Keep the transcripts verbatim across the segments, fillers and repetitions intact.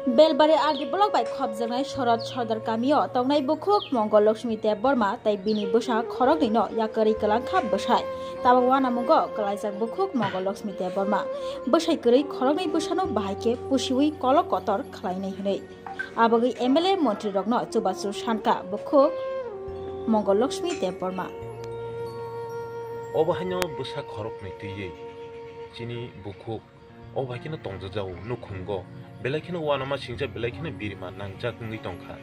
Belbari R D block bai khopjaknai Sorot Sordar kamio tongnai bukhuk Mongol Lakshmi Debbarma tei bini bwsa khoroknwino yakarwi kwlangkha bwsai. Tabuk uanamungo kwlaijak bukhuk Mongol Lakshmi Debbarma. Bwsai kwrwi khoroknwi bwsano bahai khe pusiwi kolok kotor khlainai hwnwi. Abagwi M L A montrirokno chubachu sankha bukhuk Mongol Lakshmi Debbarma. Obo haino bwsa khoroknwi twiwi chini bukhuk. O bai kheno tongjajago nukhungo, belai kheno uanama singcha, belai kheno birima nangjak wngwi tongkha.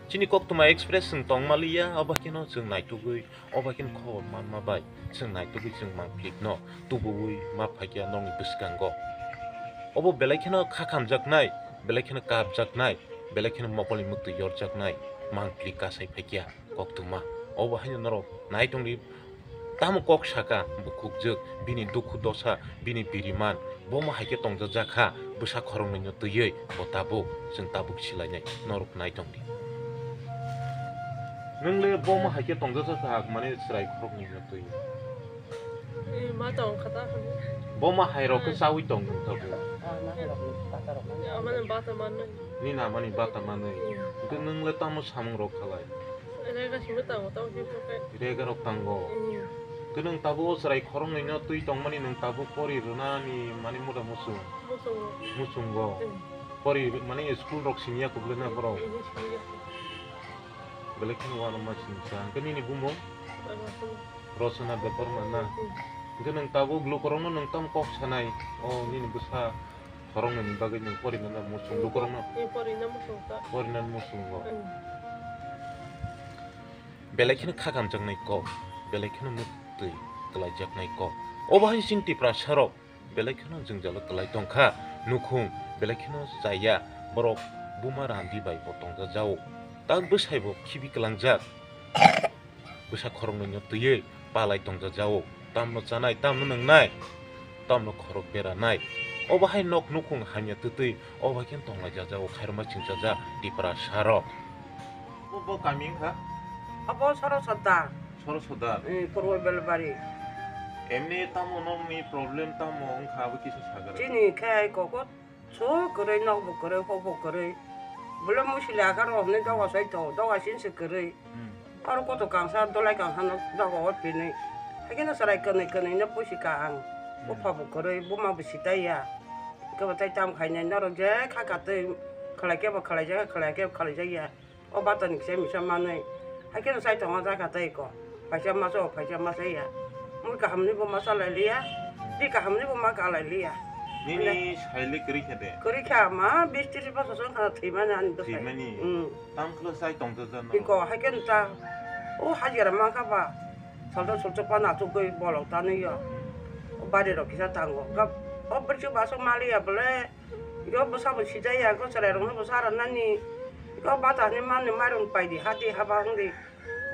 Chini Koktwma Express chwng tongmaliya, o bai kheno chwng naitugwi, o bai kheno khobor manma bai chwng naitugwi chwng mangplikno tubuwi ma phaikha nokni bwskango. Obo belai kheno kha khamjaknai, belai kheno kapjaknai, belai kheno mokolni mwktwi yorjaknai mangplik kasai phaikha. Koktwma. Obo haino norok nai tongdi, tamo kok saka bukhukjwk, bini dukhu dosa, bini biriman, bomo hai khe tongjak jakha, bwsa khoroknwino twiwi bo tabuk, chwng tabuk silainai, norok nai tongdi. Nwng le bomo hai khe tongjak jakha, mane chwrai khoroknwino twiwi. Eh, ma tong kha ta hwn. Bomo hai rok khe chawi tong nwng tabuk. Amani bata manwi. Nini amani bata manwi. Hmm. Hwnkhe nwng le tamo samung rok khalai? Rega simi tango, tamo khe khe. Rega rok tango. Hmm. Khe nwng tabuk o chwrai khoroknwino twi tongmani nwng tabuk pori rwnani mani muda muchung. Muchungo. Muchungo. Hmm. Pori mani school rok siniya kubulina borok. Hmm, siniya. Belai kheno uanama singcha. Hwnkhe nini bumung? Rosona. Rosona Debbarma na? Hmm. Hwnkhe nwng tabuk lukurokno nwng tamo kok sanai? O nini bwsa khoroknwini bagwi nwng porinani muchung lukurokno? Eh, porina muchung ta. Porinani muchungo. Hmm. Belai kheno kha kamjaknai kok, belai kheno muktwi kwlaijaknai kok. Obo hai chini Tiprasarok belai kheno jwngjalo kwlai tongkha, nukhung belai kheno chaya, borok buma randi bai bo tongjajao, tak bwsai bo khibi kwlangjak, bwsa khoroknwino twiwi palai tongjajao, tamno chanai, tamno nwngnai, tamno khorok beranai. Obo hai nok nukhung hamya twtwi, obo hai khe tonglaijajao, khairokma chwngchajak Tiprasarok. Bo, bo kami wngkha? Abo Soro Sordar. Soro Sordar? Eh, Purbo Belbari. Emni tamo nokni problem tamo wngkha abo kisa sagari? Chini khe koko so kwrwi, nok bo kwrwi, hok bo kwrwi. Bole musi le akar hwnwi doga sai to, doga sin se kwrwi. Hmm. Aro koto kangsa, dolai kangsa no doga o pinwi. Hakhe no chwrai kwnwi kwnwi no pusi ka ang. Hmm. Bupha bo kwrwi, buma bo sitai ya. Kebo tai tam khainai norok je kha ka twi khlai kebo khlai jak ya, khlai kebo khlai jak ya. O batani kisa misa manwi. Hakhe no sai tongo jaka tei ko. Phaisa masa o phaisa masa ya. Mui kahamni bo masa lai liya. Di kahamni bo ma ka lai liya. Nini saile kwrwi kha de? Kwrwi kha ma bis tris bosor song khana thwimani ani bwsai. Thwimani? Hmm. Tang khlo sai tong jajano? Iko hakhe no ta. O hajira ma kha ba. Salto sulto pa na tu goi bolok ta nwi yo. O bari rok kisa tango. Gap, o bwrchu baso mali ya bole. Yo bwsa bo sijaya, ko chwrai rokno bwsa rwnani. Ko bata hinwi manwi mairung paidi, hati haba wngdi.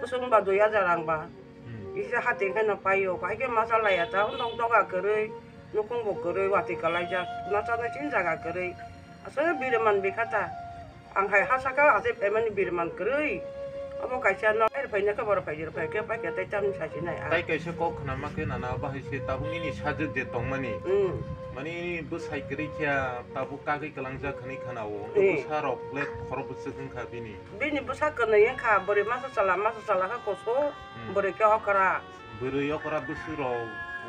Bwswk wngba dui hajar rang ba. Hmm. Kisa hati wngkhe no paio, pai khe masa laiya ta, nok doga kwrwi, nukhung bo kwrwi, watwi kwlaijak, masa no chini jaga kwrwi. Aswk biriman bikha ta. Ang hai ha saka, aswk phaimani biriman kwrwi. Obo kaisa no, er phaina khe boro phaidi, phai khe, phai khe tei tamni sasinai ang. Tai kaisa kok khna ma khe nana bahai se tabuk nini sajwk je tongmani. Hmm. Mani bwsai kwrwi khe tabuk kagwi kwlangjak hwnwi khna-o. Hmm. Bwsa rok le khoro bwswk wngkha bini. Bini bwsa kwnwi wngkha, bwrwi masa chala, masa chala khe kusu, hmm, bwrwi khe okra. Bwrwi okra bwswk rok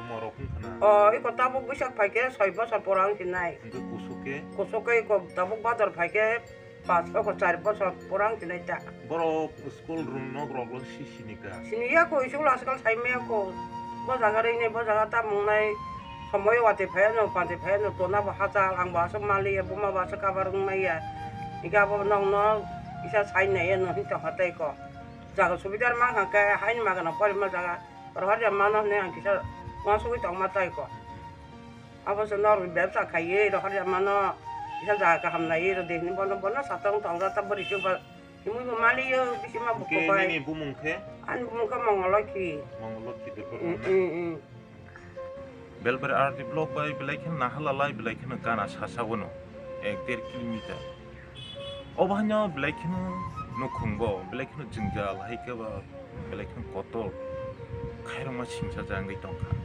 umor rok wngkha na. O, iko tabuk bwsak phai khe soi bosor pora wngsinai. Hwnkhe kusu khe? Kusu khe iko tabuk bazar phai khe Pas, oko char bosor pora wng sinai ta. Borok school rwng nok rok lo si sini ka? Sini ya ko, school askal sai maya ko. Bo jaga rwini, bo jaga ta mung nai. Somoi watwi phai ano, pantwi phai ano, tona bo hachal, ang bo aswk mali ya, buma bo aswk kabar wng nai ya. Hinkhe abo nok no kisa sai nai ya, no hin tong ha tei ko. Jaga subidar mang kha khe, haini magana porima jaga. Rohor ya mano hinwi ang kisa uansugwi tong ma tai ko. Abo se norok bebsa khaiwi rohor ya mano, kisa jaga kaham naiwi rw de hinwi bono, bono satong tongo ta bwrwi chuba. Himwi bo maliyo, bisi ma buko bai. Hwnkhe nini bumung khe? Ani bumung khe Mongolokhi. Mongolokhi de. Mm, mm, mm. Belbari R D block bai belai kheno naha lalai, belai kheno gana sasa bono ek der kilometer. Obo haino belai kheno nukhungo, belai kheno jwngjal hai khe ba belai kheno kotor khairokma singsa jangwi tongkha.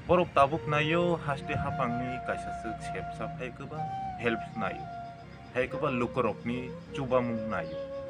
Borok tabuk naio, haste haphangni kaisa swk sepsa phai kwbang help naio. Hai koba lukurokni chubamung naio.